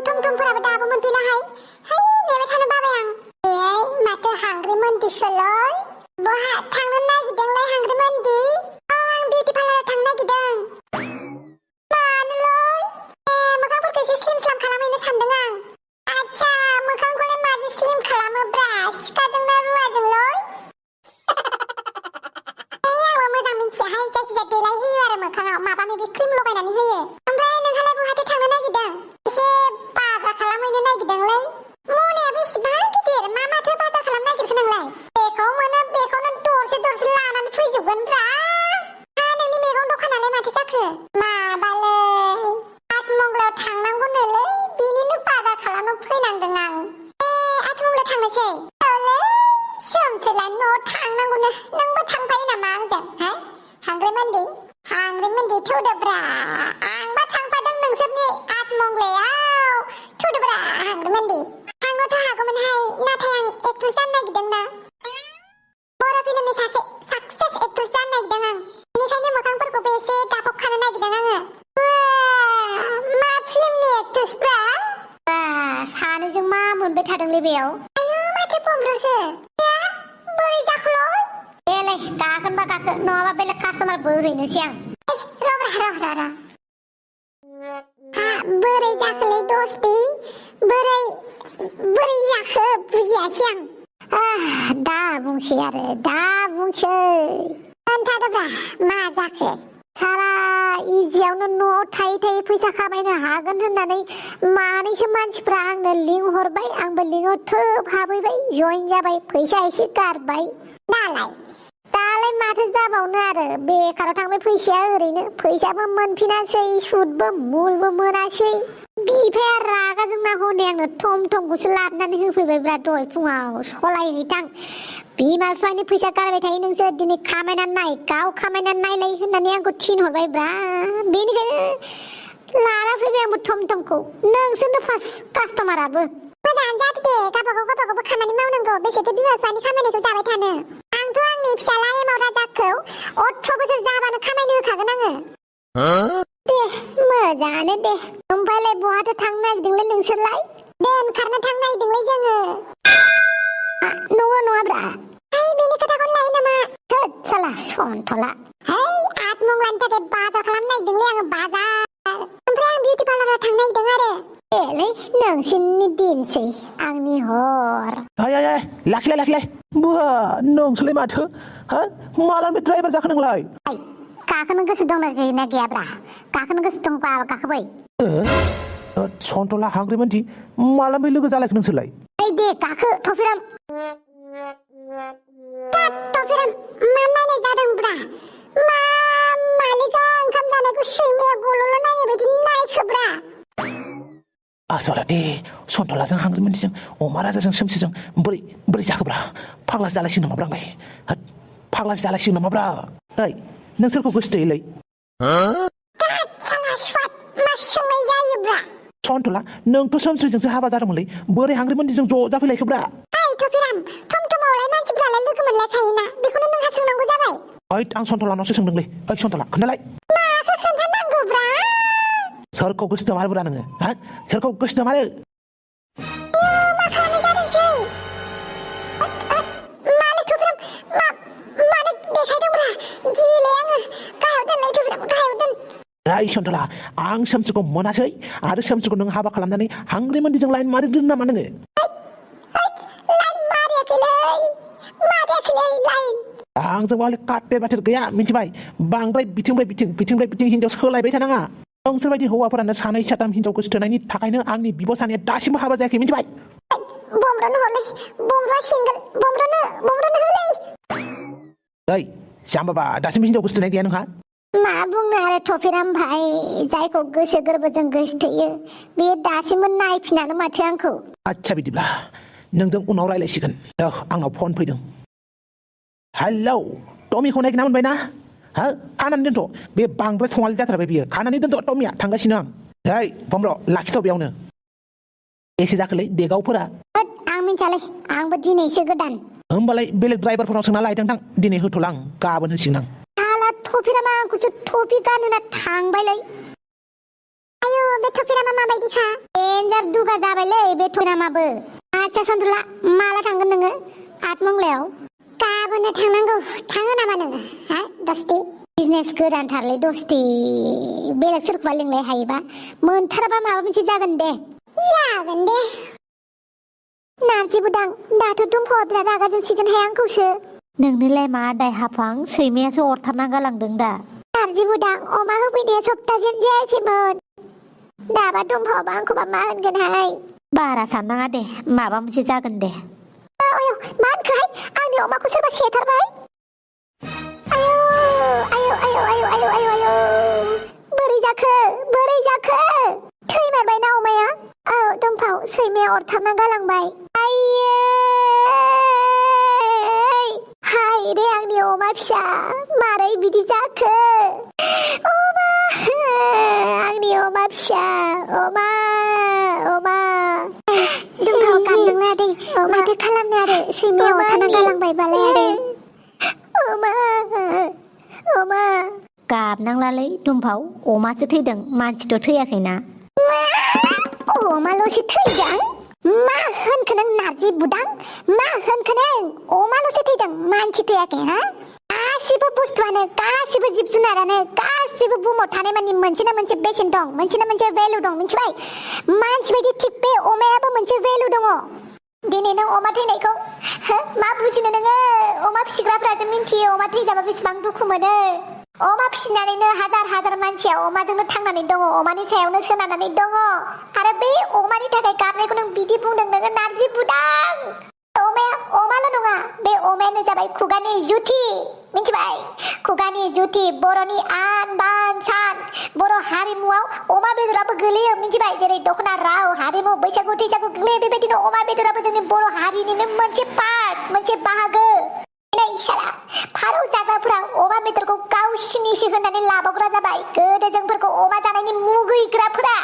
थम-थमफोराबो दाबो मोनफैलाहाय है नेबाय थानो बाबाय आं माथो हांग्रि मन्दिसोलै बहा थांनो नागिरदोंलै हांग्रि मन्दि आं बिउटि पार्लाराव थांनो नागिरदों मानोलै मोखांफोरखौ एसे स्लिम स्लाम खालामहैनो सानदों आं आच्छा मोखांखौलाय माजों स्लिम खालामोब्रा सिखाजों ना रुवाजोंलै आंबो मोजां मिन्थियाहाय जायखिजाया देलायहोयो आरो मोखाङाव माबा माबि क्रिम लगायनानै होयो ओमफ्राय नोंहालाय बहाथो थांनो नागिरदों एसे बाजार खालामहैनो नागिरदोंलै मनायाबो इसिबां गिदिर माथो बाजार खालामनो नागिरखो नोंलाय बेखौ मोनो बेखौनो दरसे दरसे लानानै फैजोबगोनब्रा नोंनि मैगं दखानालाय माथो जाखो माबालै आठमंगलायाव थांनांगौनोलै बेनिनो बाजार खालामनो फैनांदों आं आठमंगलायाव थांनोसै सोमसोलाय न'आव थांनांगौनो नोंबो थांफायो नामा आंजों हा हांग्रि मन्दि थौदोब्रा आंबा थांफादों नोंसोरनि आठमंगलायाव थौदोब्रा हांग्रि मन्दि थांनोथ' हागौमोनहाय नाथाय आं एक्ट्रेस जानो नागिरदोंना बर' फिल्मनि सासे साक्सेस एक्ट्रेस जानो नागिरदों आं बेनिखायनो मोखांफोरखौबो एसे दाफबखानो नागिरदों आङो मा फिल्मनि एक्ट्रेसब्रा सानैजों मा मोनबाय थादोंलै बेयाव आयौ माथो बमब्रसो बोरै जाखोलै देलै गाखोनबा गाखो नङाबा बेलेग कास्टमार बोहैनोसै आं र' बोरै जाखोलै दस्ति बोरै जाखो बुजियासै आं दा बुंसै खोन्थादोब्रा मा जाखो सारा इजियावनो न'आव थायै थायै फैसा खामायनो हागोन होननानै मानैसो मानसिफ्रा आंनो लिंहरबाय आंबो लिङाव थोब हाबहैबाय जइन जाबाय फैसा एसे गारबाय दालाय माथो जाबावनो आरो बेकाराव थांबाय फैसाया ओरैनो फैसाबो मोनफिनासै सुदबो मुलबो मोनासै बिफाया रागा जोंना हनै आंनो थमखौसो लाबोनानै होफैबायब्रा दहाय फुङाव सलायहैथां बिमा बिफानि फैसा गारबाय थायो नोंसोर दिनै खामायनानै नाय गाव खामायनानै नायलाय होननानै आंखौ थिनहरबायब्रा बेनिखायनो लाना फैबाय आंबो थमखौ नोंसोरनो फार्स्ट कास्टमाराबो मोजाङानो जादो दे गावबागावबो खामानि मावनांगौ बेसेथो बिमा बिफानि खामानिखौ जाबाय थानो आंथ' आंनि फिसाला एमाव राजाखौ 18 बोसोर जाबानो खामायनो होखागोन आङो दे मोजाङानो दे ओमफ्रायलाय बहाथो थांनो नागिरदोंलै नोंसोरलाय दोनखारनो थांनो नागिरदोंलै जोङो नङाब्रा बेनि खोथाखौनो लायो नामा थोद साला सन्थला आठमंगलानि थाखाय बाजार खालामनो नागिरदोंलै आङो बाजार ओमफ्राय आं बिउटि पार्लाराव थांनो नागिरदों आरो एलै नोंसिनि दिनसै आंनि हर लाखिलाय बुहा नोंसोरलाय माथो मालानि ड्राइभार जाखो नोंलाय गाखोनो गोसो दंना गैयाब्रा गाखोनो गोसो दंबा गाखोबाय सन्थला हांग्रि मन्दि मालानिफ्राय लोगो जालायखो नोंसोरलाय दे गाखो थफिराम मा नायनाय जादोंब्रा मा मालिका ओंखाम जानायखौ सैमाया गल'ल' नायनाय बायदि नायखोब्रा आसला दे सन्थलाजों हांग्रि मन्दिजों अमा राजाजों सोमसिजों बोरै जाखोब्रा फाग्लासो जालायसिगोन नामाब्रा आंलाय फाग्लासो जालायसिगोन नामाब्रा नोंसोरखौ गोसोथोयोलै सन्थला नोंथ' सोमस्रिजोंसो हाबा जादोंमोनलै बोरै हांग्रि मन्दिजों ज' जाफैलायखोब्रा थमथमावलाय मानसिफ्रालाय लोगो मोनलायखायोना बेखौनो नोंहा सोंनांगौ जाबाय आं सन्थलानावसो सोंदोंलै सन्थला खोन्थालाय माखौ खोन्थानांगौब्रा सोरखौ गोसोथोमारोब्रा नोङो सोरखौ गोसोथोमारो मा खालामनाय जादोंसै मालै थफिराम मानो देखायदोंब्रा गियोलै आङो गाहायाव दोनलाय थफिराम गाहायाव दोन सन्थला आं सोमसिखौ मोनासै आरो सोमसिखौ नों हाबा खालामनानै हांग्रि मन्दिजों लाइन मारिदों नामा नोङो आंजों माले काटेर बाथेर गैया मिथिबाय बांद्राय बिथिंनिफ्राय बिथिं हिनजाव सोलायबाय थानाङा नोंसोर बायदि हौवाफोरानो सानै साथाम हिनजाव गोसोथोनायनि थाखायनो आंनि बिब' सानैया दासिमबो हाबा जायाखै मिथिबाय बमब्रनो हरलै बमब्रा सिंगल बमब्रनो होलै जाम्बाबा दासिमबो हिनजाव गोसोथोनाय गैया नोंहा मा बुंनो आरो थफिराम भाई जायखौ गोसो गोरबोजों गोसोथोयो बेयो दासिमबो नायफिनानो माथो आंखौ आच्छा बिदिब्ला नोंजों उनाव रायलायसिगोन आंनाव फन फैदों हेलौ टमिखौ नायगिरना मोनबाय ना खानानै दोनथ' बे बांद्राय थङालि जाथारबाय बियो खानानै दोनथ' टमिया थांगासिनो आं बमब्र लाखिथ' बेयावनो एसे जाखोलै देगावफोरा आं मिन्थियालै आंबो दिनैसो गोदान होमबालाय बेलेग ड्राइभारफोरनाव सोंना लायदों दिनै होथ'ला आं गाबोन होसिगोन आं थफिरामा आंखौसो टपि गानहोना थांबायलै आयु बे थफिरामा माबायदिखा एन्जार दुगा जाबायलै बे थफिरामाबो आच्छा सन्थुला माला थांगोन नोङो आठमंलायाव गाबोननो थांनांगौ थाङो नामा नोङो हा दस्ति बिजनेस गोदानथारलै दस्ति बेलेग सोरखौबा लिंलाय हायोबा मोनथाराबा माबा मोनसे जागोन दे नारजि बुदां दाथ' दुम्फावा बिराद रागा जोंसिगोनहाय आंखौसो नोंनोलाय मा दाय हाफां सैमायासो अरथारना गालांदों दा नारजि बुदां अमा होफैनाया सप्तासेनो जायाखैमोन दाबा दुम्फावा आंखौबा मा होनगोनहाय बारा साननाङा दे माबा मोनसे जागोन दे आयौ मा होनखोहाय आंनि अमाखौ सोरबा सेथारबाय आयौ बोरै जाखो थैमारबायना अमाया औ दुम्फाव सैमाया अरथारना गालांबाय हाय रे आंनि अमा फिसा मारै बिदि जाखो आंनि अमा फिसा अमा दुम्फाव गाबनांला दे माथो खालामनो आरो सैमाया अरथारना गालांबायबालाय आरो अमा गाबनांलालै दुम्फाव अमासो थैदों मानसिथ' थैयाखैना अमाल'सो थैदों मा होनखो नों नारजि बुदां मा होनखो नों अमाल'सो थैदों मानसि थैयाखै हा गासिबो बुस्थुआनो गासिबो जिब जुनारानो गासिबो बुहुमाव थानाय मानि मोनसे ना मोनसे बेसेन दं मोनसे ना मोनसे भेलु दं मिथिबाय मानसि बायदि थिग बे अमायाबो मोनसे भेलु दङ दिनै नों अमा थैनायखौ मा बुजिनो नोङो अमा फिसिग्राफ्रासो मिन्थियो अमा थैजाबा बेसेबां दुखु मोनो अमा फिसिनानैनो हाजार मानसिया अमाजोंनो थांनानै दङ अमानि सायावनो सोनारनानै दङ आरो बे अमानि थाखाय गाबनायखौ नों बिदि बुंदों नोङो नारजि बुदां अमाया अमाल' नङा बे अमायानो जाबाय खुगानि जुथि मिथिबाय खुगानि जुथि बर'नि आन बान सान बर' हारिमुआव अमा बेदराबो गोलैयो मिथिबाय जेरै दख'ना राव हारिमु बैसागु थैसागु गोलैयो बेबायदिनो अमा बेदराबो जोंनि बर' हारिनिनो मोनसे पार्ट मोनसे बाहागो साला फारौ जाग्राफोरा अमा बेदरखौ गावसिनिसो होननानै लाबावग्रा जाबाय गोदो जोंफोरखौ अमा जानायनि मुगैग्राफोरा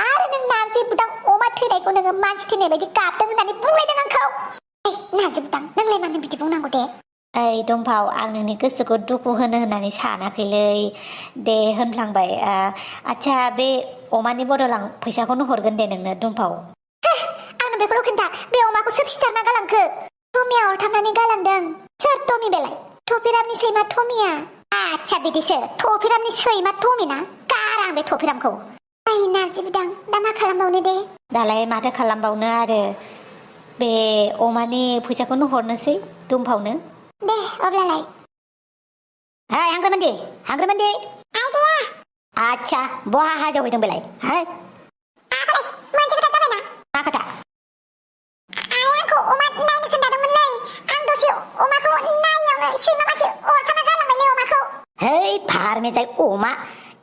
आरो नों नारजि बुदां अमा थैनायखौ नोङो मानसि थैनाय बायदि गाबदों होननानै बुंलायदों आंखौ नारजि बुदां नोंलाय मानो बिदि बुंनांगौ दे ओइ दुम्फाव आं नोंनि गोसोखौ दुखु होनो होननानै सानाखैलै दे होनफ्लांबाय आच्छा बे अमानि बदलां फैसाखौनो हरगोन दे नोंनो दुम्फाव आंनो बेखौल' खोन्था बे अमाखौ सोर सिथारना गालांखो टमिया अरथारनानै गालांदों सोर टमि बेलाय थफिरामनि सैमा टमिया आच्छा बिदिसो थफिरामनि सैमा टमि ना गारा आं बे थफिरामखौ नारजि बुदां दा मा खालामबावनो दे दालाय माथो खालामबावनो आरो बे अमानि फैसाखौनो हरनोसै दुम्फावनो दे अब्लालाय हांग्रोमोनदि आइदाया आच्छा बहा हाजोआव हैदों बेलाय मोनसे खोथा जाबायना मा खोथा आंखौ अमा नायनो खोन्थादोंमोनलै आं दसे अमाखौ नायियावनो सैमा मासे अरथारना गालांबायलै अमाखौ है फारमे जाय अमा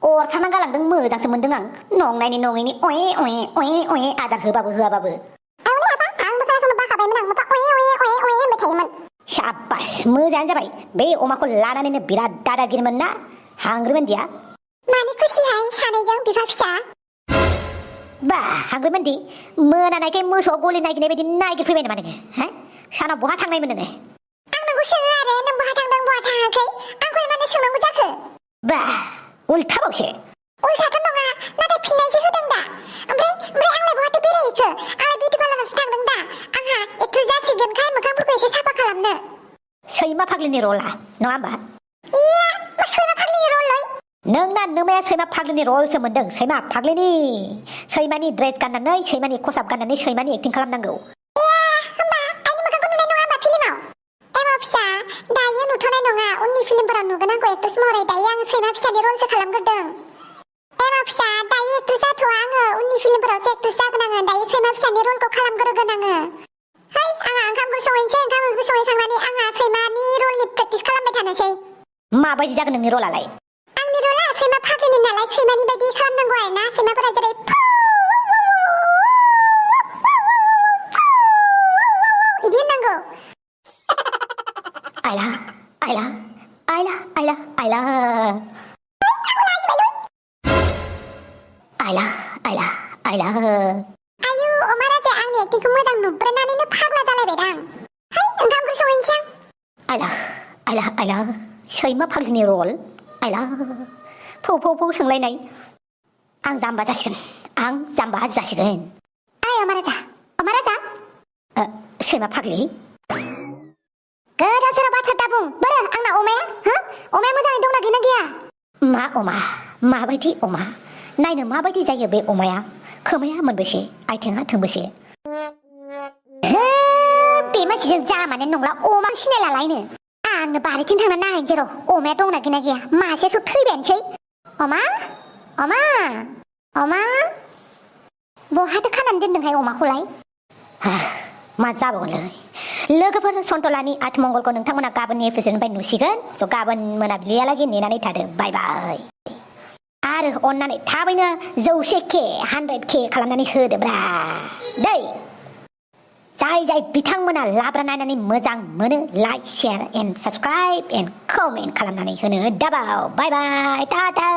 अरथारना गालांदों मोजांसो मोनदों आं नंनायनि नङैनि अए आदार होबाबो आंबो खोनासंनो बाखाबायमोन आं माबा अए होनबाय थायोमोन शाबास मोजाङानो जाबाय बे अमाखौ लानानैनो बिराद दादागिरिमोन ना हांग्रोमोनदिया मानि खुसिहाय सानैजों बिफा फिसा बा हांग्रोमोनदि मोनानायखाय मोसौआव गलि नागिरनाय बायदि नागिरफैबाय नामा नोङो सानाव बहा थांनायमोन नोङो आं नोंखौ सोङो आरो नों बहा थांदों बहा थाङाखै आंखौ मानो सोंनांगौ जाखो बा उल्थाबावसो उल्थाथ' नङा नाथाय फिननायसो होदों दा ओमफ्राय आंलाय बहाथो बेरायहैखो आंलाय बिउटि पार्लारावसो थांदों दा आंहा एक्ट्रेस जासिगोनखाय मोखांफोरखौ एसे साफा खालामनो सैमा फाग्लिनि रला नङा होमबा मा सैमा फाग्लिनि रलै नोंना नोमाया सैमा फाग्लिनि रलसो मोनदों सैमा फाग्लिनि सैमानि ड्रेस गाननानै सैमानि खसाब गाननानै सैमानि एक्टिं खालामनांगौ होमबा आइनि मोखांखौ नुनाय नङा होमबा फिल्माव एमा फिसा दायो नुथ'नाय नङा उननि फिल्मफोराव नुगोन आंखौ एक्ट्रेस महरै दायो आं सैमा फिसानि रलसो खालामग्रोदों एमा फिसा दायो एक्ट्रेस जाथ'आ आङो उननि फिल्मफोरावसो एक्ट्रेस जागोन आङो दायो सैमा फिसानि रलखौ खालामग्रोगोन आङो आंहा ओंखाम ओंख्रि संहैखांनानै आंहा सैमानि रलनि प्रेक्टिस खालामबाय थानोसै माबायदि जागोन नोंनि रलालाय आंनि रला सैमा फाग्लिनि नालाय सैमानि बायदि खालामनांगौ आरोना सैमाफोरा जेरै इदि होननांगौ आइला आयु अमा राजा आंनि एक्टिंखौ मोजां नुब्रोनानैनो फाग्ला जालायबायदां ओंखाम ओंख्रि संहैनोसै आइला सैमा फाग्लिनि रल आइला फौ सोंलायनाय आं जाम्बा जासिगोन आं जाम्बा जासिगोन ओइ अमा राजा सैमा फाग्लि गोदाव सोराव बाथ्रा दाबुं बोरो आंना अमाया हो अमाया मोजाङै दंना गैया मा अमा माबायदि अमा नायनो माबायदि जायो बे अमाया खोमाया मोनबेसे आथिङा थोंबेसे बे मानसिजों जामानो नंला अमा सिनायलालायनो आंनो बारिथिं थांना नायहैनोसै र' अमाया दंना गैया मासेसो थैबायानोसै अमा बहाथो खानानै दोनदोंहाय अमाखौलाय मा जाबावगोनलै लोगोफोर सन्तलानि आठमंगलखौ नोंथांमोना गाबोननि एपिसोडनिफ्राय नुसिगोन स' गाबोन मोनाबिलियालागै नेनानै थादो बाय बाय आरो अननानै थाबैनो 100k 100k खालामनानै होदोब्रा दै जाय बिथांमोना लाब्रा नायनानै मोजां मोनो like share and subscribe and comment खालामनानै होनो दाबाव बाय बाय टाटा